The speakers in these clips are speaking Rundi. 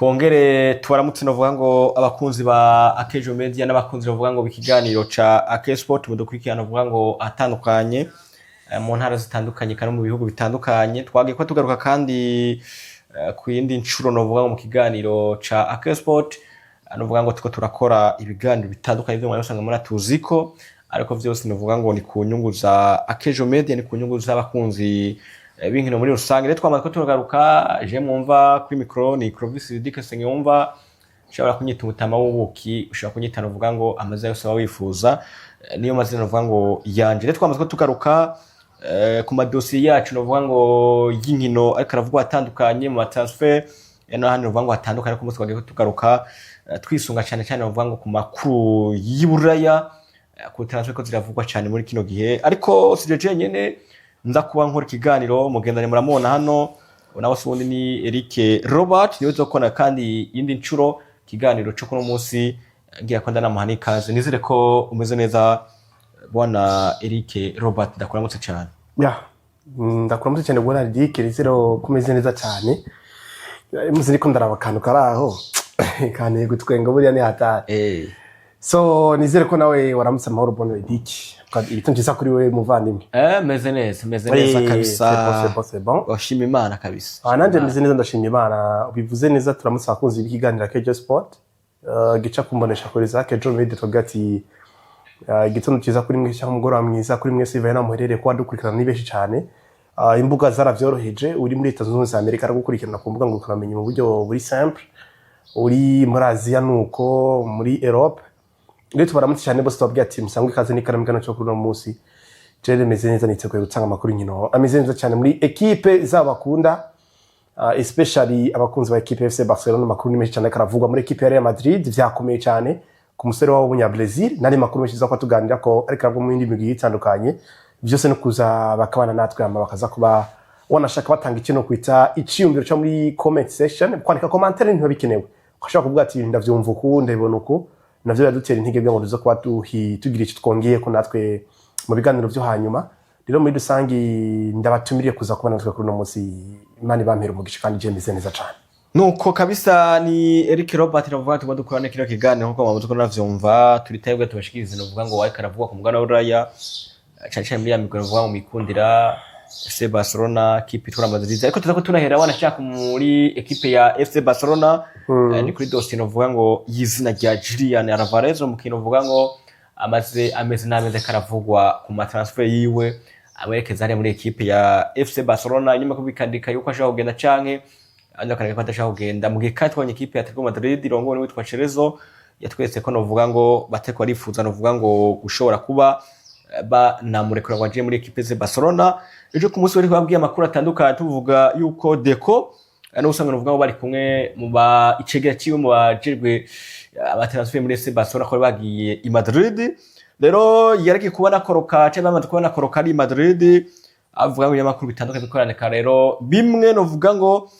Twongere tubaramutse, novuga ngo abakunzi ba Akejo Media n'abakunzi bavuga ngo ikiganiro ca Ake Sport mudukurikirana, novuga ngo atandukanye, mu ntara zitandukanye kandi mu bihugu bitandukanye. Twagiye ko tugaruka kandi ku yindi nshuro, novuga ngo mu kiganiro ca Ake Sport, novuga ngo tuko turakora ibiganiro bitandukanye byo mwari usanga muratuziko, ariko vyose novuga ngo ni ku nyungu za Akejo Media, ni ku nyungu z'abakunzi b'inkino muri rusange. Rero twamaze ko turagaruka. Je mwumva kuri micro ni Clovis Dike Sengiyumva. Ushobora kunyita umutama w'ubuki, ushobora kunyita novuga ngo amazina yose waba wifuza, niyo mazina novuga ngo yanje. Rero twamaze ko tugaruka ku madosiye yacu, novuga ngo y'inkino ariko aravugwa atandukanye mu matransfer n'ahandi novuga ngo hatandukanye. Ariko umunsi twagiye ko tugaruka twisunga cyane cyane novuga ngo ku makuru y'iburaya, ku transfer ko ziravugwa cyane muri kino gihe. Ariko sije jenyene nza kuba nkora ikiganiro, mugendane muramubona hano, nawe se ubundi ni Eric Robert, niwe uzokora kandi iyindi nshuro ikiganiro cyo kuno munsi. Ngira ko ndanamuha n'ikaze. Nizere ko umeze neza, bwana Eric Robert, ndakuramutse cyane. Ya, ndakuramutse cyane, bwana Dick, rero kumeze neza cyane. Muzi niko ndaraba akantu kari aho kanteye gutwenga, buriya ni hatari. So nizere ko nawe waramutse amahoro, bwana Dick. Igitondo cyiza kuri we, muvandimwe. Meze neza, meze neza kabisa. C'est bon, c'est bon, c'est bon. Washima Imana kabisa. Ah, nanje meze neza, ndashima Imana. Ubivuze neza, turamutse abakunzi b'ikiganiro Kejo Sport gica kumbonesha kuri za Kejo Media. Tuvuga ati igitondo cyiza kuri mwe cyangwa umugoroba mwiza kuri mwese bivaye naho muherereye, kuba dukurikirana ni benshi cyane. Imbuga zaravyoroheje. Uri muri Leta Zunze Ubumwe za Amerika aragukurikirana ku mbuga ngurukanabumenyi mu buryo buri simple, uri muri Aziya nuko, muri Europe. Rero tubaramutse cyane bose, tubabwira ati musangwe ikaze n'ikaramu cyo kuri uno munsi. Jewe meze neza, niteguye gutanga amakuru inkino ameze neza cyane muri ekipe zabo bakunda, especially abakunzi ba ekipe FC Barcelona. Amakuru ni menshi cyane karavugwa muri ekipe ya Real Madrid, vyakomeye cyane ku musore wabo w'umunya-Brazil n'andi makuru menshi tuza kuba tuganira ko ariko aravugwa mu yindi migwi itandukanye. Byose no kuza bakabana natwe, hama bakaza kuba wanashaka batanga ikintu kwita iciyumviro cyo muri comment section, kwandika commentaire ntiba bikenewe. Ukashobora kuvuga ati ndavyumva uku, ndabibona uku, navyo biradutera intege kugira ngo tuze kuba tugira icyo twongeye ko natwe mu biganiro vyo hanyuma. Rero muri rusangi ndabatumiriye kuza kubana natwe kuri uno munsi. Imana ibampera umugisha kandi je meze neza cane. Nuko kabisa, ni Eric Robert navuga tugomba dukorane kino kiganiro nkuko mwamaze ko navyumva. Turi tayebwe tubashikirize novuga ngo ariko aravugwa ku mugabane w'Uburaya, cane cane muri ya migwi novuga ngo mikundira FC Barcelona, kipe itwara Madrid. Ariko tuza ko tunahera wanashaka muri ekipe ya FC Barcelona, ni kuri dossier novuga ngo y'izina rya Julian Alvarez, umukino novuga ngo amaze amezi n'amezi karavugwa ku matransfer yiwe awerekeza hariya muri ekipe ya FC Barcelona, nyuma ko bikandika yuko ashobora kugenda canke abandi bakandika ko adashaka kugenda, mu gihe kandi twabonye ekipe ya Atletico Madrid irongowe n'uwitwa Cerezo yatweretse ko novuga ngo bateko barifuza novuga ngo gushobora kuba banamurekura ngo aje muri ekipe ze Barcelona. Ejo ku munsi wari kubabwiye amakuru atandukanye, tuvuga yuko Deco n'usanga novuga ngo bari kumwe mu ba icegera ciwe mu bajejwe abatransfer muri FC Barcelona ko bari bagiye i Madrid. Rero yaragiye kubona koroka cyangwa bamaze kubona koroka ari i Madrid, avuga ngo ibinyamakuru bitandukanye bikoraneka. Rero bimwe novuga ngo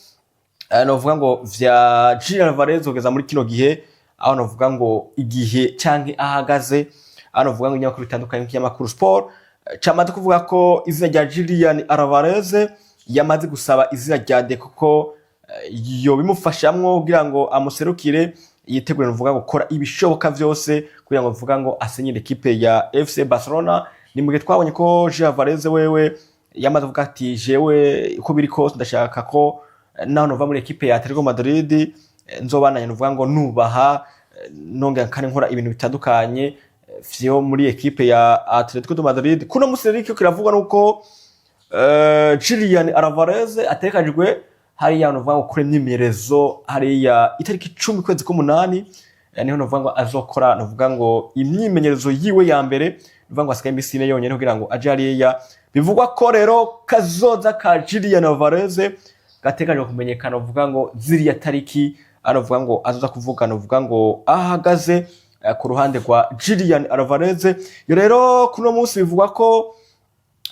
novuga ngo vya Julian Alvarez kugeza muri kino gihe, aho novuga ngo igihe canke ahagaze, aho novuga ngo ibinyamakuru bitandukanye nk'ikinyamakuru Sport camaze kuvuga ko izina rya Julian Alvarez yamaze gusaba izina rya Deco ko yo bimufashamwo kugira ngo amuserukire, yitegure novuga gukora ibishoboka vyose kugira ngo vuga ngo asenyere ekipe ya FC Barcelona. Ni mugihe twabonye ko Julian Alvarez wewe yamaze kuvuga ati jewe uko biri kose ndashaka ko naho nova muri ekipe ya Atletico Madrid nzobananye nuvuga ngo nubaha, nongera kandi nkora ibintu bitandukanye vyo muri ekipe ya Atletico de Madrid. Kuno musi rero icyo kiravugwa nuko Julian Alvarez atekajwe hariya nuvuga ngo gukora imyimenyerezo hariya itariki 10 kwezi k'umunani, niho nuvuga ngo azokora nuvuga ngo imyimenyerezo yiwe ya mbere. Nuvuga ngo asigaye imisi 4 yonyene kugira ngo aje hariya. Bivugwa ko rero kazoza ka Julian Alvarez gatekanywa kumenyekana uvuga ngo ziriya tariki, aravuga ngo azoza kuvuga nuvuga ngo ahagaze ku ruhande rwa Julian Alvarez. Iyo rero kuno munsi bivugwa ko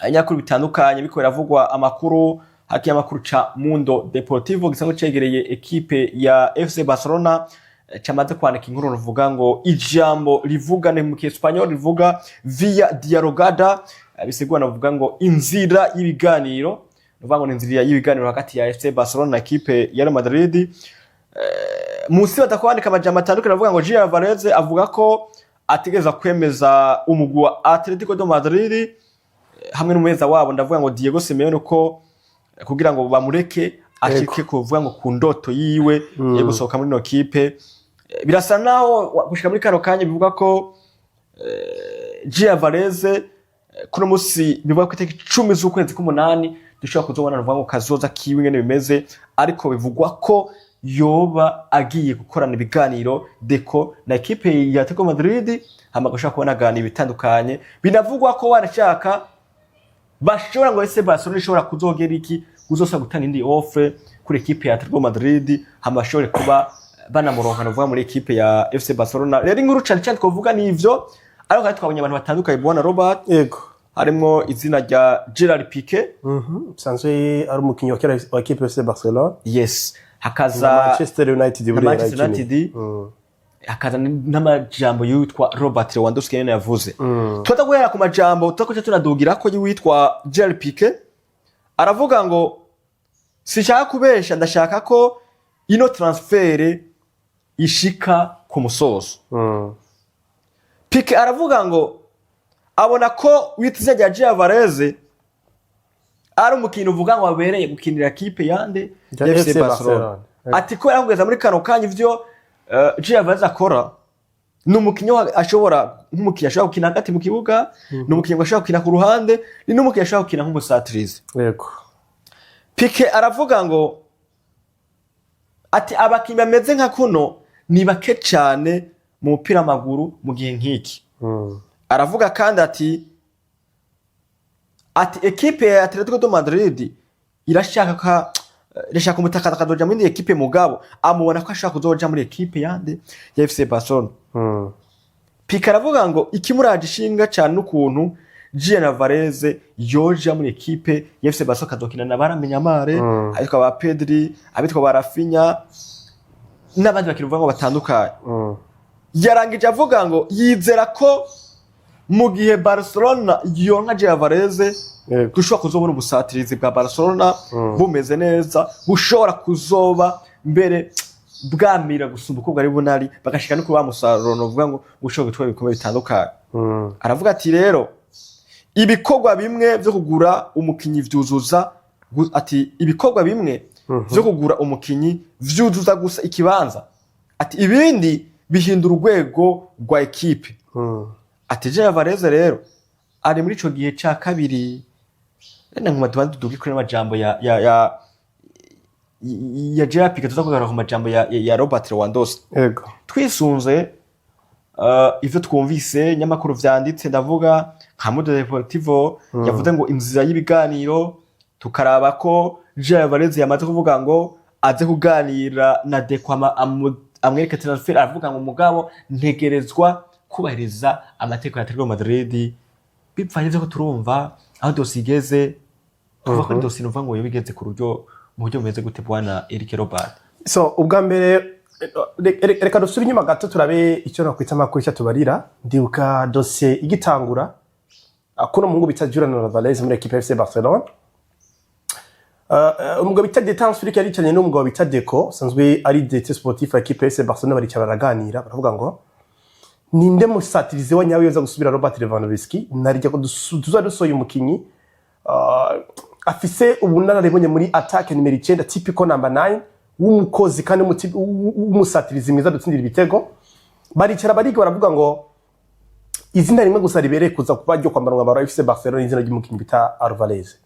ibinyamakuru bitandukanye biriko biravugwa amakuru haki amakuru ca Mundo Deportivo gisanzwe cegereye ekipe ya FC Barcelona, camaze kwandika inkuru ruvuga ngo ijambo rivuga ni mu Kiespanyol rivuga via dialogada, bisigura navuga ngo inzira y'ibiganiro, nuvuga ngo ni inzira y'ibiganiro hagati ya FC Barcelona na ekipe ya Real Madrid. Munsi batakwandika amajambo atandukanye, avuga ngo Julian Alvarez avuga ko ategereza kwemeza umugwi wa Atletico de Madrid hamwe n'umuheza wabo, ndavuga ngo Diego Simeone, ko kugira ngo bamureke ashike kuvuga ngo ku ndoto yiwe yo gusohoka muri ino kipe. Birasa naho gushika muri kano kanya bivuga ko Julian Alvarez kuno musi bivuga ko itariki 10 z'ukwezi k'umunani dushobora kuzobona, nuvuga ngo kazoza kiwe ingene bimeze, ariko bivugwa ko yoba agiye gukorana ibiganiro Deco na ekipe ya Atletico Madrid, hama gushaka kubona aganira ibitandukanye. Binavugwa ko wanashaka bashobora ngo ese Barcelona ishobora kuzogera iki kuzosa gutanga indi offre kuri ekipe ya Atletico Madrid, hama bashobore kuba banamuronka, nuvuga muri ekipe ya FC Barcelona. Rero inkuru cane cane twovuga nivyo, ariko kandi twabonye abantu batandukanye, bwana Robert, Yego. harimwo izina rya Gerard Piqué. Sanzwe ari umukinnyi wa kera wa équipe FC Barcelona. Yes. Na Hakaza Manchester United na buriya Manchester yarayikiniye. United. Hakaza n'amajambo y'uwitwa Robert Lewandowski nyene yavuze. Tuza guhera ku majambo tuza tunadugira ko y'uwitwa Gerard Piqué, aravuga ngo sinshaka kubesha, ndashaka ko ino transfert ishika ku musozo. Piqué aravuga ngo abona ko wita izina rya Julian Alvarez ari umukinnyi uvuga ngo abereye gukinira kipe yande? Ya ya FC FC Barcelona. Barcelona. Ati ko kugeza muri kano kanya ivyo Julian Alvarez akora, ni umukinnyi ashobora, nk'umukinnyi ashobora gukina hagati mu kibuga, ni umukinnyi ashobora gukina ku ruhande, ni n'umukinnyi ashobora gukina nk'umusatirizi. Pique aravuga ngo ati abakinnyi bameze nka kuno ni bake cyane mu mupira w'amaguru mu gihe nk'iki. Aravuga kandi ati ekipe ya Atletico de Madrid irashaka ka irashaka umutakaza akazoja muri ekipe, mugabo amubona ko ashaka kuzoja muri ekipe yande? Ya FC Barcelona. Pique aravuga ngo ikimuraje ishinga cyane n'ukuntu Julian Alvarez yoja muri ekipe ya FC Barcelona akazokina na ba Lamine Yamal, abitwa ba Pedri, abitwa ba Raphinha n'abandi bakinnyi uvuga ngo batandukanye. Yarangije avuga ngo yizera ko mu gihe Barcelona yonka Julian Alvarez, dushobora kuzobona ubusatirizi bwa Barcelona bumeze neza, bushobora kuzoba mbere bwamira gusumba uko bwari bunari, bagashika no kuba musaruro, novuga ngo ushobora gutwara ibikombe bitandukanye. Aravuga ati rero ibikorwa bimwe vyo kugura umukinyi vyuzuza ati ibikorwa bimwe vyo kugura umukinyi vyuzuza gusa ikibanza, ati ibindi bihindura urwego rwa ekipe. Ati Julian Alvarez rero ari muri ico gihe ca kabiri. Rena nkuma tubanze tuduge kuri amajambo ya Gerard Piqué, tuza kugaruka ku majambo ya Robert Lewandowski. Twisunze ivyo twumvise nyamakuru vyanditse, ndavuga nka Mundo Deportivo yavuze ngo inzira y'ibiganiro, tukaraba ko Julian Alvarez yamaze kuvuga ngo aze kuganira na Deco amwereke transfer, aravuga ngo mugabo ntegerezwa kubahiriza amategeko ya Atletico Madrid. Bipfanye vyko turumva aho dossier igeze, tuvuga ko dossier numva ngo yoba igeze ku buryo mu buryo bumeze gute, bwana Eric Robert? So ubwa mbere reka dusubire inyuma gato turabe icyo nakwita amakuru icyo tubarira. Ndibuka dosiye igitangura, kuno muhungu bita Julian Alvarez muri équipe FC Barcelona. Umugabo bita Detan Flick yaricaranye n'umugabo bita Deco, usanzwe ari directeur sportif wa équipe FC Barcelona, baricara baraganira, baravuga ngo ninde musatirizi wa nyawe yoza gusubira Robert Lewandowski, narijya ko tuza dusoye umukinyi afise ubunararibonye muri attaque nimero 9, typical number 9, w'umukozi kandi w'umusatirizi mwiza dutsindira ibitego. Baricara bariga, baravuga ngo izina rimwe gusa ribereye kuza kuba ryo kwambara umwambaro wa FC Barcelona, izina ry'umukinyi bita Alvarez.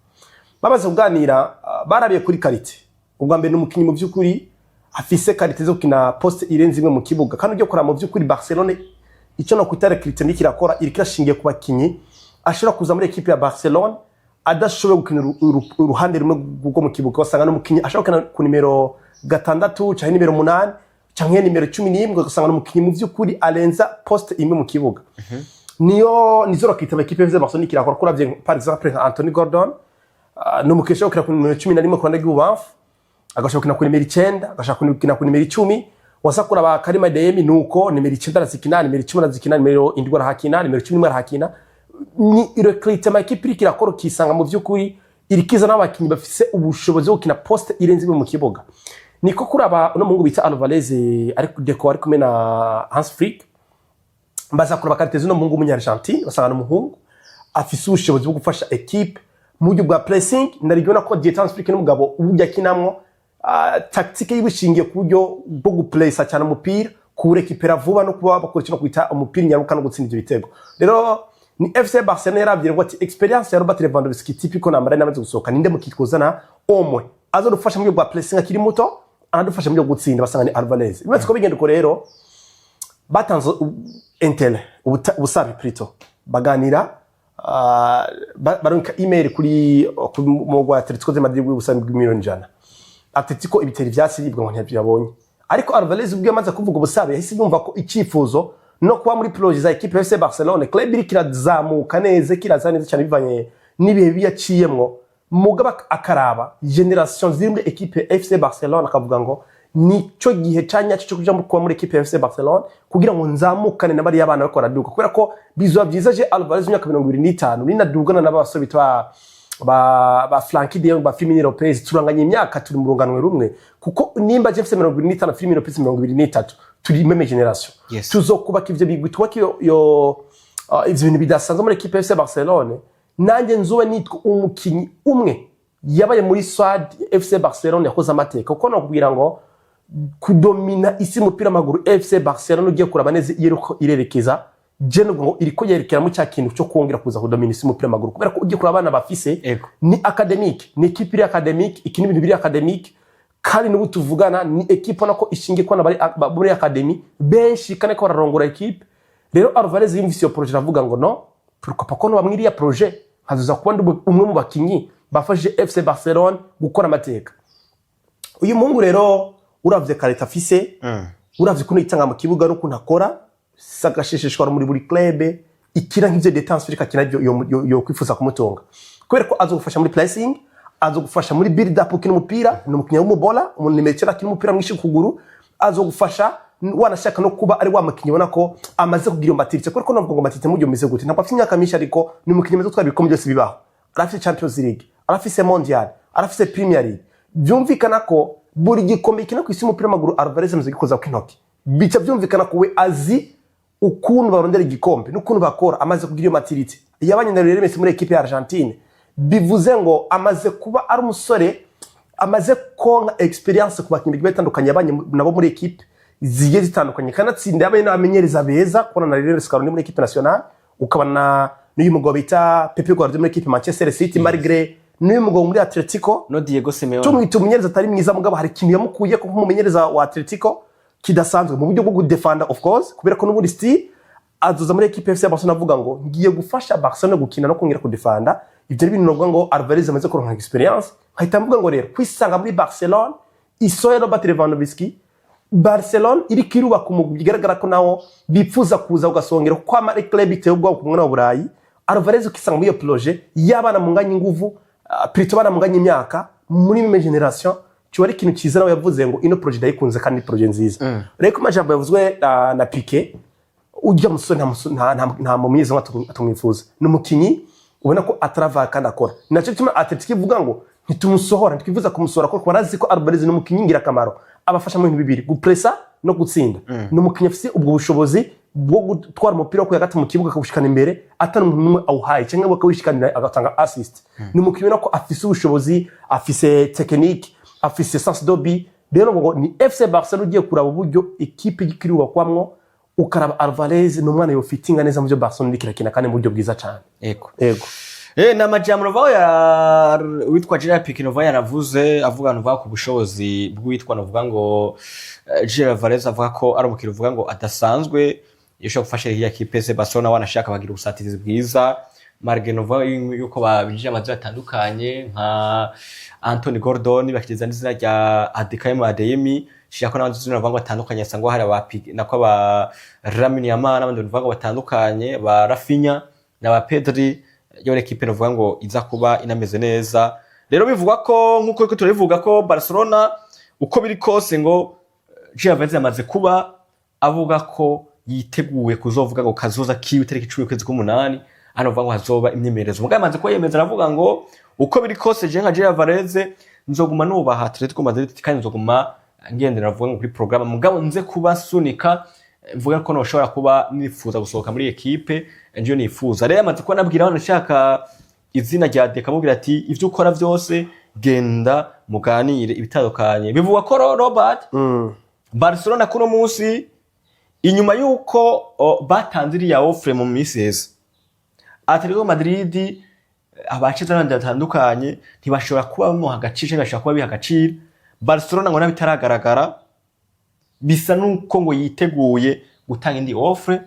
Bamaze kuganira, barabiye kuri qualité. Ubwa mbere ni umukinyi mu by'ukuri afise qualité zo gukina poste irenze imwe mu kibuga, kandi ujya kuraba mu by'ukuri Barcelona icyo no kwita recrutement kirakora, iriko irashingiye ku bakinyi ashobora kuza muri équipe ya Barcelona adashoboye gukina uruhande rumwe rwo mu kibuga. Ugasanga n'umukinyi ashobora gukina ku nimero 6 canke nimero 8 canke nimero 11, ugasanga n'umukinyi mu by'ukuri arenza poste imwe mu kibuga. Niyo nizo recrutement équipe ya Barcelona kirakora. Kuravye par exemple nka Anthony Gordon, ni umukinyi ashobora gukina ku nimero 11 ku ruhande rw'ibubamfu, agashobora gukina ku nimero 9, agashobora gukina ku nimero 10. Wasa kuraba Karim Adeyemi nuko nimero 9 arazikina, nimero 10 arazikina, nimero 7 arahakina, nimero 11 arahakina. Ni recrutement équipe iriko irakora, ukisanga mu vy'ukuri irikiza n'abakinyi bafise ubushobozi bwo gukina poste irenze imwe mu kibuga. Niko kuraba uno muhungu bita Alvarez ari Deco ari kumwe na Hans Flick, baza kuraba qualité z'uno muhungu w'umunya-Argentine, basanga ni umuhungu afise ubushobozi bwo gufasha équipe mu buryo bwa pressing. Ndarigona ko Dieter Hans Flick n'umugabo uburyo akinamwo, tactique yiwe ishingiye ku buryo bwo gupressa cyane umupira, kuwurekipera vuba no kuba bakora ikintu kwita umupira nyaruka no gutsinda ivyo bitego. Rero ni FC Barcelona yaravye ngo ati expérience ya Robert Lewandowski typique nambara namaze gusohoka, ninde mukitwuzana omwe azodufasha mu buryo bwa pressing akiri muto, anadufasha mu buryo bwo gutsinda? Basanga ni Alvarez. Bimaze ko bigenda uko rero, batanze intérêt, ubusabe plutôt, baganira, barungika email kuri mugwa Atletico de Madrid w'ubusabe bw'imiliyoni 100. Atletico ibitera ivyatsi, ibwo ngo ntibyabonye. Ariko Alvarez ubwo yamaze kuvuga ubusabe, yahise yumva ko icyifuzo no kuba muri projet za équipe FC Barcelone, club iriko irazamuka neza, kiraza neza cyane bivanye n'ibihe biyaciyemwo. Mugabo akaraba génération ziri muri équipe FC Barcelone, akavuga ngo nico gihe canya cyo kuja kuba muri équipe FC Barcelone kugira ngo nzamukane na bariya bana bariko baraduka, kubera ko bizoba byiza je Alvarez imyaka 25 ninadugana n'abasore bitwa ba Frenkie de Jong, ba Fermin Lopez, turanganye imyaka, turi mu runganwe rumwe, kuko nimba je mfise 25, Fermin Lopez 23, turi même génération. Tuzokubaka ivyo bigwi, twubake ivyo bintu bidasanzwe muri équipe FC Barcelone. Nanjye nzoba nitwa umukinyi umwe yabaye muri squad FC Barcelone yakoze amateka, kuko nakubwira ngo kudomina isi umupira w'amaguru, FC Barcelona ugiye kuraba neza iyo iriko irerekeza, je nuvuga ngo iriko yerekera mu cya kintu cyo kongera kuza kudomina isi umupira w'amaguru, kubera ko ugiye kuraba abana bafise ni académique, ni équipe iri académique, ikina ibintu biri académique. Kandi n'ubu tuvugana ni équipe ubona ko ishingiye kubona bari muri académie benshi kandi ko bararongora équipe. Rero Alvarez yumvise iyo projet, aravuga ngo no pourquoi pas ko noba mwiriya projet, nkazoza kuba ndi umwe mu bakinyi bafashije FC Barcelone gukora amateka. Uyu muhungu rero, uravye qualité afise, uravye ukuntu yitanga mu kibuga n'ukuntu akora sagashishishwa muri buri club ikina nk'ivyo Dieter Flick akina, yo kwifuza kumutunga, kubera ko azogufasha muri pressing, azogufasha muri build up, ukina umupira, ni umukinnyi w'umubola, umuntu nimero 9 akina umupira mwinshi ku kuguru. Azogufasha wanashaka no kuba ari wa mukinnyi ubona ko amaze kugira iyo maturité, kubera ko navuga ngo maturité mu buryo bumeze gute? Ntabwo afite imyaka myinshi, ariko ni umukinnyi amaze gutwara ibikombe byose bibaho. Arafise Champions League, arafise Mondial, arafise Premier League. Byumvikana ko buri gikombe kina ku isi y'umupira w'amaguru Alvarez amaze gikoza ku intoki. Bica byumvikana ko we azi ukuntu barondera igikombe n'ukuntu bakora. Amaze kugira iyo maturité, yabanye na Lionel Messi muri équipe ya Argentine, bivuze ngo amaze kuba ari umusore amaze konka expérience ku bakinnyi bagiye batandukanye yabanye nabo muri équipe zigiye zitandukanye, kanatsinda yabaye n'abamenyereza beza, kubona na Lionel Scaloni muri équipe nationale, ukabona n'uyu mugabo bita Pep Guardiola muri équipe Manchester City, malgré n'uyu mugabo muri Atletico no Diego Simeone. Tumwita umumenyereza atari mwiza, mugabo hari ikintu yamukuye ko nk'umumenyereza wa Atletico kidasanzwe mu buryo bwo gudefanda, of course, kubera ko n'ubundi style azoza muri équipe FC Barcelona avuga ngo ngiye gufasha Barcelona gukina no kongera kudefanda. Ibyo ni ibintu navuga ngo Alvarez amaze kuronka expérience. Nkahita mvuga ngo rero kwisanga muri Barcelona isoye Robert Lewandowski, Barcelona iriko irubaka umugwi bigaragara ko nawo bipfuza kuza ugasongera kuko ama ari club iteye ubwoba ku mwana wa Burayi. Alvarez ukisanga muri iyo projet y'abana munganya inguvu, plutôt abana munganya imyaka muri même génération, kiba ari ikintu cyiza. Nawe yavuze ngo ino projet ndayikunze kandi ni projet nziza. Rero ko amajambo yavuzwe na Piqué, ujya musore nta mumenyereza atumwifuza, ni umukinyi ubona ko atarava kandi akora. Ni nacyo gituma Atletico ivuga ngo ntitumusohora, ntitwifuza kumusohora, kuko barazi ko Alvarez ni umukinyi ngirakamaro, abafasha mu bintu bibiri: gupresa no gutsinda. Ni umukinyi afise ubwo bushobozi bwo gutwara umupira wo hagati mu kibuga akawushikana imbere atari umuntu n'umwe awuhaye, cyangwa akawushikanira agatanga assist. Ni umukinyi ubona ko afise ubushobozi, afise technique, afise sens de but. Rero ngo ni FC Barcelona, ugiye kuraba uburyo ikipe iriko irubakwamwo, ukaraba Alvarez ni umwana yofitinga neza mu byo Barcelona iriko irakina kandi mu buryo bwiza cyane. Ego. Yego. Ni amajambo Nova ya witwa Gerard Piqué Nova yaravuze, avuga Nova ku bushobozi bw'uwitwa novuga ngo Julian Alvarez, avuga ko ari umukino uvuga ngo adasanzwe yashobora gufasha iriya kipe se Barcelona, wanashaka bagira ubusatirizi bwiza malgré Nova yuko babinjije amazina atandukanye nka Anthony Gordon, bakigeza n'izina rya Adekayemo Adeyemi, shaka ko n'abandi zina bavuga ngo batandukanye, asangwa hari aba Piqué nako aba Lamine Yamal n'abandi bavuga ngo batandukanye ba Raphinha na ba Pedri. Yo équipe novuga ngo iza kuba inameze neza. Rero bivugwa ko nkuko turiko turabivuga ko Barcelona uko biri kose ngo Julian Alvarez yamaze kuba avuga ko yiteguye kuzovuga ngo kazoza kiwe itariki 10 ukwezi k'umunani, hano vuga ngo hazoba imyimenyerezo. Mugabo yamaze kuba yemeza, aravuga ngo uko biri kose je nka Julian Alvarez nzoguma nubaha Atletico Madrid kandi nzoguma ngendera navuga ngo kuri programme, mugabo nze kuba sunika, mvuga ko noshobora kuba nifuza gusohoka muri ekipe nje nifuza. Rero amaze kuba nabwira abana nshaka izina rya Deco, amubwira ati ivyo ukora vyose genda muganire ibitandukanye. Bivugwa ko Robert, Barcelona kuno munsi, inyuma yuko batanze iriya offre mu minsi iheze, Atletico Madrid, abacize n'abandi batandukanye ntibashobora kuba bamuha agaciro canke bashobora kuba biha agaciro. Barcelona ngo nabitaragaragara, bisa nuko ngo yiteguye gutanga indi offre,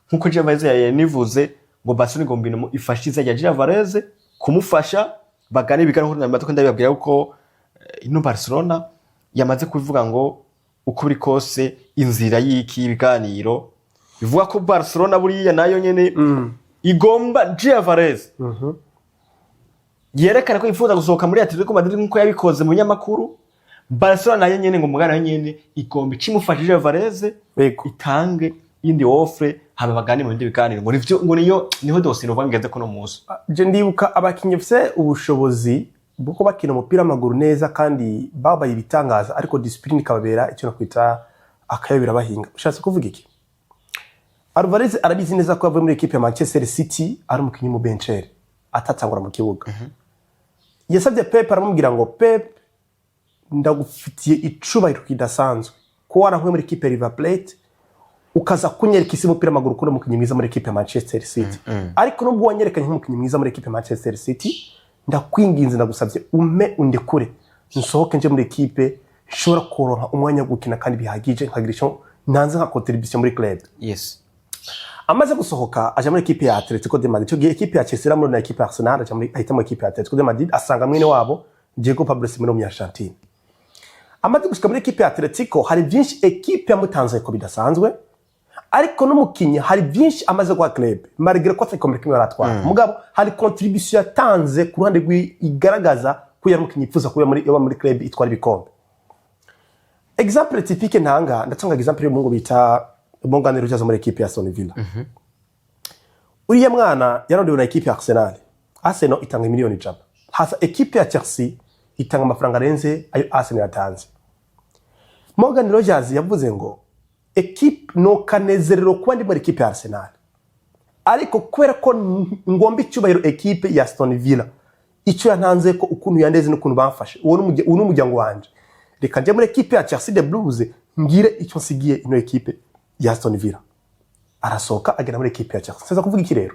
nkuko Javier Alvarez yanivuze ngo Barcelona igomba ibintu ifashe izina rya Julian Alvarez kumufasha bagane ibiganiro. Nkuko namaze ndabibabwira ko ino Barcelona yamaze kubivuga ngo uko biri kose inzira y'iki ibiganiro, bivuga ko Barcelona buriya nayo nyene igomba Julian Alvarez yerekana ko yifuza gusohoka muri Atletico Madrid nkuko yabikoze mu binyamakuru. Barcelona nayo nyene ngo mugana nayo nyene igomba icimufasha Julian Alvarez, itange yindi offre, hama bagane mu bindi biganiro, ngo nivyo, ngo niyo niho dosiye novuga ngeze kuno munsi. Je ndibuka abakinnyi bafise ubushobozi bwo kuba bakina umupira w'amaguru neza kandi babaye ibitangaza, ariko discipline ikababera icyo nakwita akayobera bahinga. Ushatse kuvuga iki? Alvarez arabizi neza ko yavuye muri ekipe ya Manchester City ari umukinnyi w'umubenceri atatangura mu kibuga. Yasabye Pep, aramubwira ngo: "Pep, ndagufitiye icubahiro kidasanzwe ko warankuye muri ekipe ya River Plate ukaza kunyereka isi y'umupira w'amaguru ko uri umukinnyi mwiza muri ekipe ya Manchester City. Ariko nubwo wanyerekanye nk'umukinnyi mwiza muri ekipe ya Manchester City, ndakwinginze, ndagusabye, umpe undekure nsohoke nje muri ekipe nshobora kuronka umwanya wo gukina kandi bihagije, nkagira icyo ntanze nka contribution muri club." Amaze gusohoka aja muri ekipe ya Atletico de Madrid. Icyo gihe ekipe ya Chelsea iramurona, ekipe ya Arsenal, aja muri, ahitamo ekipe ya Atletico de Madrid, asanga mwene wabo Diego Pablo Simeone w'umunya-Argentine. Amaze gushika muri ekipe ya Atletico, hari byinshi ekipe yamutanze ko bidasanzwe, ariko n'umukinnyi hari byinshi amaze guha club, malgré ko atagikombe kimwe baratwara. Mugabo hari contribution yatanze ku ruhande igaragaza ko yari umukinnyi yifuza kuba muri, yaba muri club itwara ibikombe. Exemple typique ntanga, ndatanga exemple y'umuhungu bita Morgan Rogers muri ekipe ya Aston Villa. Uriya mwana yarondewe na ekipe ya Arsenal. Arsenal itanga miliyoni 100, hasa ekipe ya Chelsea itanga amafaranga arenze ayo Arsenal yatanze. Morgan Rogers yavuze ngo: "Ekipe nokanezerero kuba ndi muri ekipe ya Arsenal, ariko kubera ko ngomba icyubahiro ekipe ya Aston Villa, icyo yantanze, ko ukuntu yandeze n'ukuntu bamfashe, uwo ni umuryango wanje, reka njye muri ekipe ya Chelsea the Blues ngire icyo nsigiye ino ekipe ya Aston Villa." Arasohoka agera muri ekipe ya Chelsea. Nsaza kuvuga iki rero?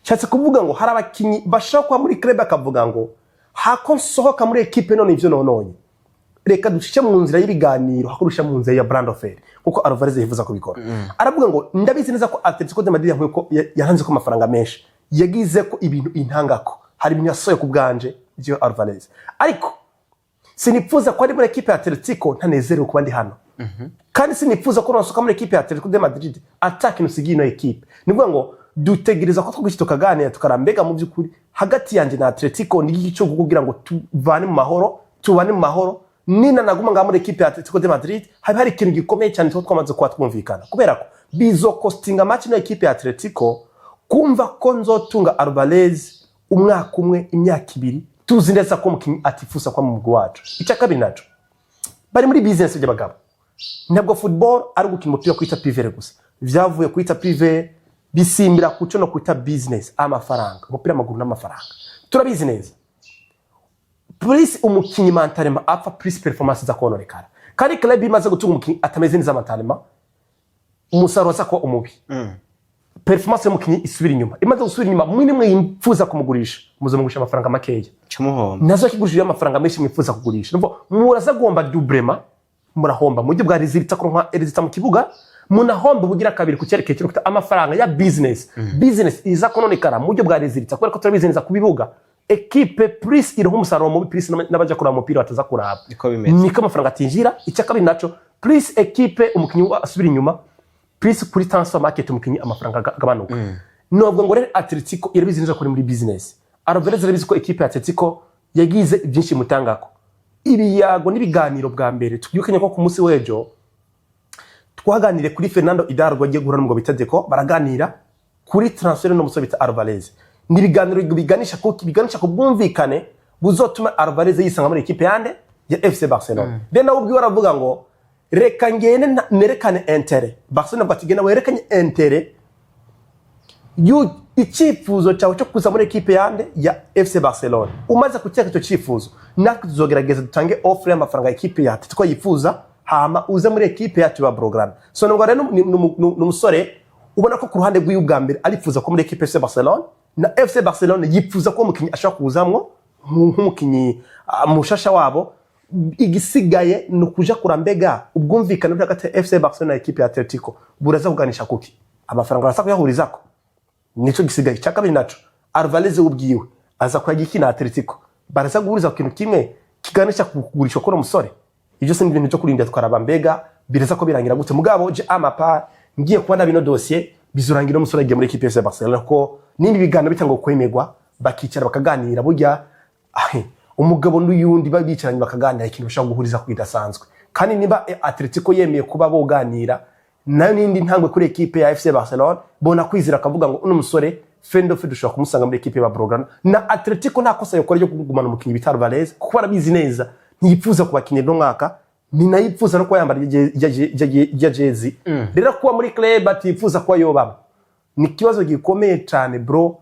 Nshatse kuvuga ngo hari abakinnyi bashobora kuba muri club akavuga ngo: "Hako nsohoka muri ekipe none ivyo nononye, reka ducishe mu nzira y'ibiganiro hako dushyira mu nzira ya bras de fer." Kuko Alvarez yifuza kubikora, aravuga ngo: "Ndabizi neza ko Atletico de Madrid yankuye ko yaranze ko amafaranga menshi, yagize ko ibintu intangako, hari ibintu yasohoye ku bwanje byo Alvarez, ariko sinipfuza ko ari muri ekipe ya Atletico ntanezerewe kuba ndi hano, kandi sinifuza ko nasohoka muri ekipe ya Atletico de Madrid ata kintu usigiye ino ekipe." Ni ukuvuga ngo dutegereza ko twagushyira tukaganira, tukarambega mu by'ukuri hagati yanjye na Atletico ni iki cyo kugira ngo tuvane mu mahoro, tubane mu mahoro. Nina naguma ngaha muri ekipe ya Atletico de Madrid, haba hari ikintu gikomeye cyane tuba twamaze kuba twumvikana, kubera ko bizokostinga match ino ekipe ya Atletico kumva ko nzotunga Alvarez umwaka umwe, imyaka 2, tuzi neza ko umukinnyi atifuza kuba mu mugwi wacu. Icya kabiri naco, bari muri business by'abagabo. Ntabwo football ari ugukina umupira kuri tapis vert gusa. Vyavuye kuri tapis vert bisimbira ku cyo no kwita business, amafaranga. Umupira w'amaguru n'amafaranga turabizi neza. Plus umukinnyi mentalement apfa, plus performance iza kononekara. Kandi club imaze gutunga umukinnyi atameze neza mentalement, umusaruro aza kuba umubi, performance y'umukinnyi isubira inyuma. Imaze gusubira inyuma, mwe nimwe yifuza kumugurisha, muzomugurisha amafaranga makeya. Camuhomba. Nazo akigurishije amafaranga menshi mwifuza kugurisha. Numva muraza guhomba doublement, murahomba mu buryo bwa résultat, kuronka résultat mu kibuga, munahomba ubugira kabiri ku cyerekeye cyo kwita amafaranga ya business. Business iza kononekara mu buryo bwa résultat, kubera ko turabizi neza ku bibuga ekipe plus ironka umusaruro mubi, plus n'abaja kuraba umupira bataza kuraba. Niko bimeze. Niko amafaranga atinjira. Icya kabiri naco, plus ekipe umukinnyi asubira inyuma, plus kuri transfer market umukinnyi amafaranga agabanuka. Nubwo ngo rero Atletico irabizi neza ko iri muri business, Alvarez arabizi ko ekipe ya Atletico yagize byinshi mutangako ibiyago n'ibiganiro. Bwa mbere tubyukanye ko ku munsi w'ejo twaganiriye kuri Fernando Hidalgo agiye guhura n'umugabo bita Deco, baraganira kuri transfer n'umusore bita Alvarez. Ni ibiganiro biganisha ku bwumvikane buzotuma Alvarez yisanga muri ekipe yande. ya FC Barcelona. Then nawe ubwiwe aravuga ngo reka ngende nerekane intérêt. Barcelona avuga ati genda werekane intérêt icyifuzo cyawe cyo kuza muri ekipe yande ya FC Barcelona. Umaze kucyeka icyo cyifuzo, natwe tuzogerageza dutange offre y'amafaranga ekipe ya Atletico yifuza, hama uze muri ekipe yacu ya Blaugrana. So nubwo rero ni umusore ubona ko ku ruhande rw'iwe bwa mbere arifuza ko muri ekipe FC Barcelona, na FC Barcelona yifuza ko umukinnyi ashobora kuzamwo nk'umukinnyi mushasha wabo. Igisigaye ni ukuja kurambega ubwumvikane buri hagati ya FC Barcelona na ekipe ya Atletico buraza kuganisha kuki amafaranga barasa kuyahurizako. Nico gisigaye. Icya kabiri naco, Alvarez we ubwiwe aza kuyagira iki na Atletico? Baraza guhuriza ku kintu kimwe kiganisha ku kugurishwa k'uno musore. Ibyo si ibintu byo kurinda, twaraba mbega biraza ko birangira gute. Mugabo je amapa ngiye kubona bino dossier bizorangira umusore agiye muri ekipe ya FC Barcelona, ko nimba ibiganiro bitangwa kwemerwa, bakicara bakaganira, burya ahe, umugabo n'uyundi bicaranye bakaganira, ikintu bashobora guhuriza ku kidasanzwe. Kandi niba Atletico yemeye kuba boganira nayo, n'indi ntambwe kuri ekipe ya FC Barcelona bona kwizira akavuga ngo uno musore fendofe dushobora kumusanga muri ekipe ya Blaugrana. Na Atletico nta kosa yokora ryo kugumana umukinnyi bita Alvarez, kuko barabizi neza ntiyipfuza kubakinira uno mwaka, ni nayo yipfuza no kuba yambara irya jezi. Rero kuba muri club atifuza kuba yobamo ni ikibazo gikomeye cyane, bro.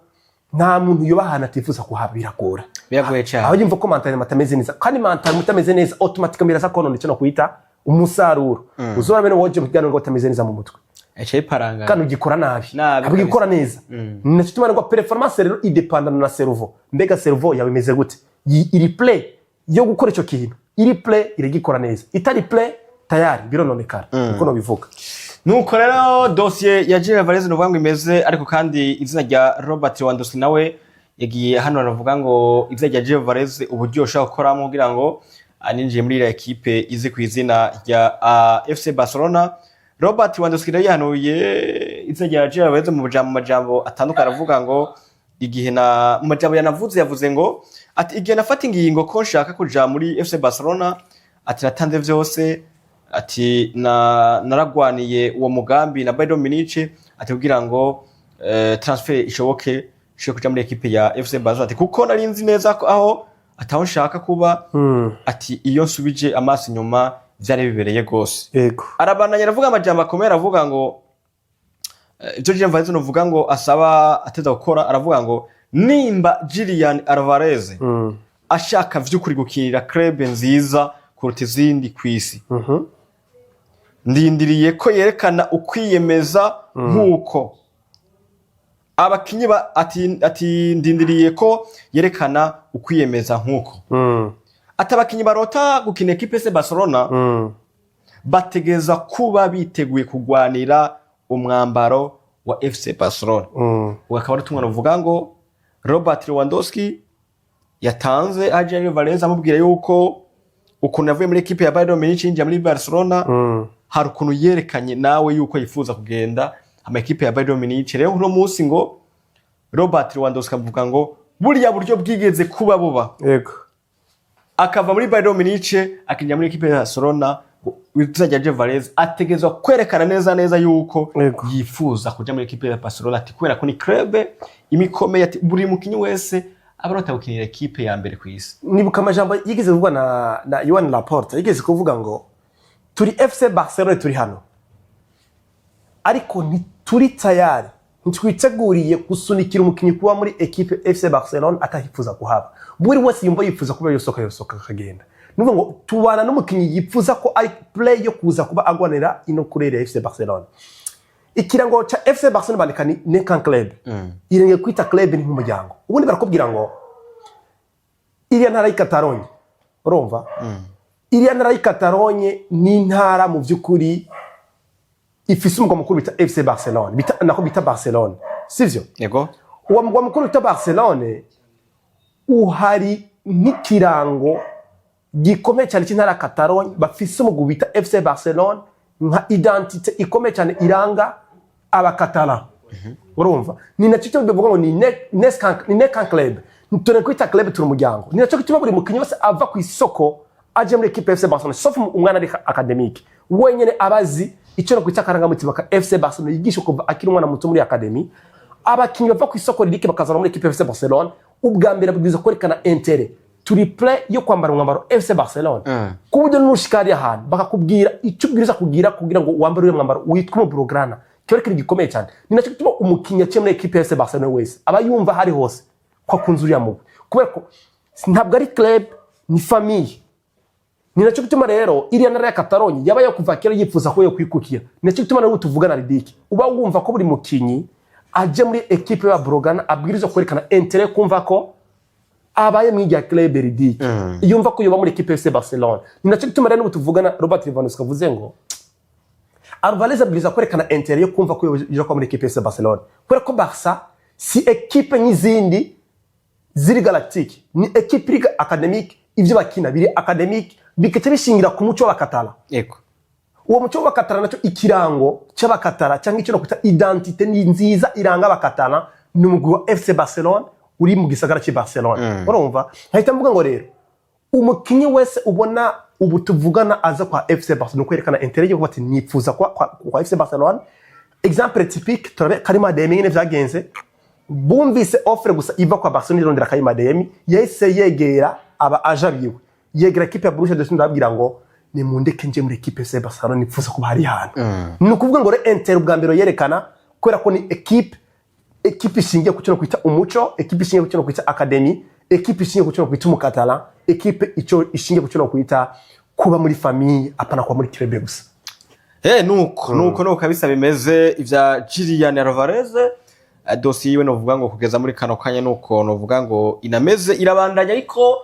Nta muntu yoba ahantu atifuza kuhaba, biragora. Biragoye cyane. Aho yumva ko mental atameze neza, kandi mental mutameze neza, automatically biraza konona icyo no kwita umusaruro. Uzora bene woje mu kiganiro ngo utameze neza mu mutwe, aca yiparanga. kandi ugikora nabi. Nabi. Ntabwo ugikora neza. Nacyo gituma ngo performance rero idependana na cerveau. Mbega cerveau yawe imeze gute? Iri prêt yo gukora icyo kintu? Iri prêt, iragikora neza. Itari prêt, tayari birononekara. Niko nobivuga. Nuko rero dosiye ya Julian Alvarez nuvuga ngo imeze, ariko kandi izina rya Robert Lewandowski nawe yagiye hano, aravuga ngo izina rya Julian Alvarez uburyo ushobora gukoramo kugira ngo aninjiye muri iriya ekipe izi ku izina rya FC Barcelona. Robert Lewandowski rero yahanuye izina rya Julian Alvarez mu majambo atandukanye, aravuga ngo igihe na mu majambo yanavuze, yavuze ngo ati igihe nafata ingingo ko nshaka kuja muri FC Barcelona, ati natanze vyose, ati na naragwaniye uwo mugambi na Bayern Munich, ati kugira ngo transfer ishoboke, ishobore kuja muri ekipe ya FC Barcelona, ati kuko nari nzi neza ko aho ataho nshaka kuba, ati iyo nsubije amaso inyuma vyari bibereye gose. Arabandanya aravuga amajambo akomeye, aravuga ngo ivyo Julian Alvarez novuga ngo asaba ateza gukora, aravuga ngo nimba Julian Alvarez ashaka vy'ukuri gukinira club nziza kuruta izindi kw'isi, ndindiriye ko yerekana ukwiyemeza nk'uko abakinyi ati ndindiriye ko yerekana ukwiyemeza nk'uko ati abakinyi barota gukina ekipe FC Barcelona bategeza kuba biteguye kugwanira umwambaro wa FC Barcelona. Ubu akaba ari utumwa ruvuga ngo Robert Lewandowski yatanze Adrian Alvarez, amubwira yuko ukuntu yavuye muri ekipe ya Bayern Munich yinjira muri Barcelona, hari ukuntu yerekanye nawe yuko yifuza kugenda ama ekipe ya Bayern Munich. Rero uno munsi ngo Robert Lewandowski avuga ngo buriya buryo bwigeze kuba buba, akava muri Bayern Munich akinjira muri ekipe ya Barcelona, izina rya Alvarez ategerezwa kwerekana neza neza yuko yifuza kuja muri ekipe ya Barcelona, ati kubera ko ni club imikomeye, ati buri mukinyi wese aba arota gukinira ekipe ya mbere ku isi. Nibuka amajambo yigeze kuvugwa na Joan Laporta, yigeze kuvuga ngo turi FC Barcelona, turi hano, ariko ntituri tayari, ntitwiteguriye gusunikira umukinnyi kuba muri ekipe FC Barcelona atahifuza kuhaba. Buri wese yumva yifuza kuba yosoka, yosoka akagenda. Nuvuga ngo tubana n'umukinnyi yifuza ko ari prêt yo kuza kuba agwanira ino couleur ya FC Barcelona. Ikirango ca FC Barcelona bandika ni Necan Club, irenge kwita club, ni nk'umuryango. Ubundi barakubwira ngo iriya ntara y'i Catalogne, urumva, iriya ntara y'i Catalogne ni intara mu by'ukuri ifise umugwa mukuru bita FC Barcelona, bita nako bita Barcelona, sivyo? Yego. Uwo mugwa mukuru bita Barcelone uhari nk'ikirango gikomeye cyane cy'intara ya Catalogne. Bafise umugwi bita FC Barcelone nka identité ikomeye cyane iranga Abakatala, urumva. Ni nacyo cyo bivuga ngo ni Necan Club, turi kwita club, turi umuryango. Ni nacyo gituma buri mukinnyi wese ava ku isoko aje muri equipe FC Barcelona, sauf umwana ari académique wenyene, abazi icyo no kwita akarangamutima ka FC Barcelona, yigisha kuva akiri umwana muto muri academy. Abakinnyi bava ku isoko ririke bakazana muri equipe FC Barcelona, ubwa mbere babwirizwa kwerekana intérêt. Turi prêt yo kwambara umwambaro FC Barcelona, ku buryo nushika hariya ahantu bakakubwira icyo ubwiriza kugira kugira ngo wambare uriya mwambaro witwa umublaugrana, kiba ari ikintu gikomeye cyane. Ni nacyo gituma umukinnyi aciye muri ekipe ya FC Barcelona wese aba yumva hari hose ko akunze uriya mugwi, kubera ko ntabwo ari club, ni famille. Ni nacyo gituma rero iriya ntara ya Catalogne yaba yo kuva kera yifuza ko yo kwikukira. Ni nacyo gituma rero tuvugana, Ridiki, uba wumva ko buri mukinyi aje muri ekipe ya Blaugrana abwirizwa kwerekana intérêt, kumva ko abaye mu irya club, Ridiki, yumva ko yoba muri ekipe ya FC Barcelona. Ni nacyo gituma rero n'ubu tuvugana Robert Lewandowski avuze ngo Alvarez abwiriza kwerekana intérêt yo kumva ko yoja kuba muri ekipe ya FC Barcelona, kubera ko Barca si ekipe nk'izindi ziri galactique, ni ekipe iri académique. Ibyo bakina biri académique, bigaca bishingira ku muco w'Abakatara. Uwo muco w'Abakatara, nacyo ikirango cy'Abakatara cyangwa icyo nakwita identité ni nziza iranga Abakatara, ni umugwi wa FC Barcelona uri mu gisagara cy'i Barcelona. Urumva, nkahita mvuga ngo rero umukinnyi wese ubona ubu tuvugana aza kwa FC Barcelona kwerekana intérêt yo kuba ati nifuza kwa FC Barcelona. Exemple typique, turabe Karim Adeyemi nyine vyagenze. Bumvise offre gusa iva kwa Barcelona irondera Karim Adeyemi, yahise yegera aba aja biwe, yegera ekipe ya Borussia Dortmund, arababwira ngo nimundeke nje muri ekipe FC Barcelona, nifuza kuba hari hantu. Ni ukuvuga ngo rero intérêt ubwa mbere yerekana, kubera ko ni ekipe ishingiye ku cyo kwita umuco, ekipe ishingiye ku cyo kwita academy, ekipe ishingiye ku cyo kwita umukatala, ekipe icyo ishingiye ku cyo kwita kuba muri famille, apana kuba muri club gusa. Nuko kabisa bimeze ivya Julian Alvarez. Dosiye yiwe novuga ngo kugeza muri kano kanya nuko novuga ngo inameze, irabandanya, ariko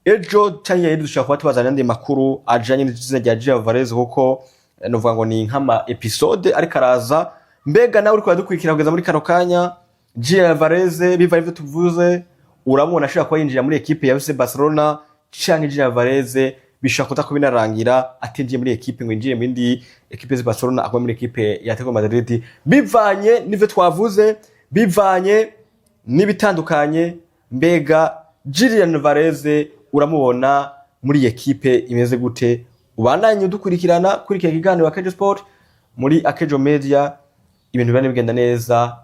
ejo canke ejo dushobora kuba tubazana andi makuru ajanye n'izina rya Julian Alvarez, kuko novuga ngo ni nk'ama episode ariko araza. Mbega nawe uriko uradukurikira kugeza muri kano kanya, Julian Alvarez, biva ivyo tuvuze, uramubona ashobora kuba yinjira muri ekipe ya FC Barcelona, canke Julian Alvarez bishobora kuza kuba binarangira atinjiye muri ekipe, ngo yinjire mu yindi ekipe ya Barcelona, agwa muri ekipe ya Atletico Madrid, bivanye n'ivyo twavuze, bivanye n'ibitandukanye? Mbega Julian Alvarez uramubona muri iyi ekipe imeze gute? Ubandanye udukurikirana kuri iki kiganiro Akejo Sport muri Akejo Media, ibintu biba bigenda neza.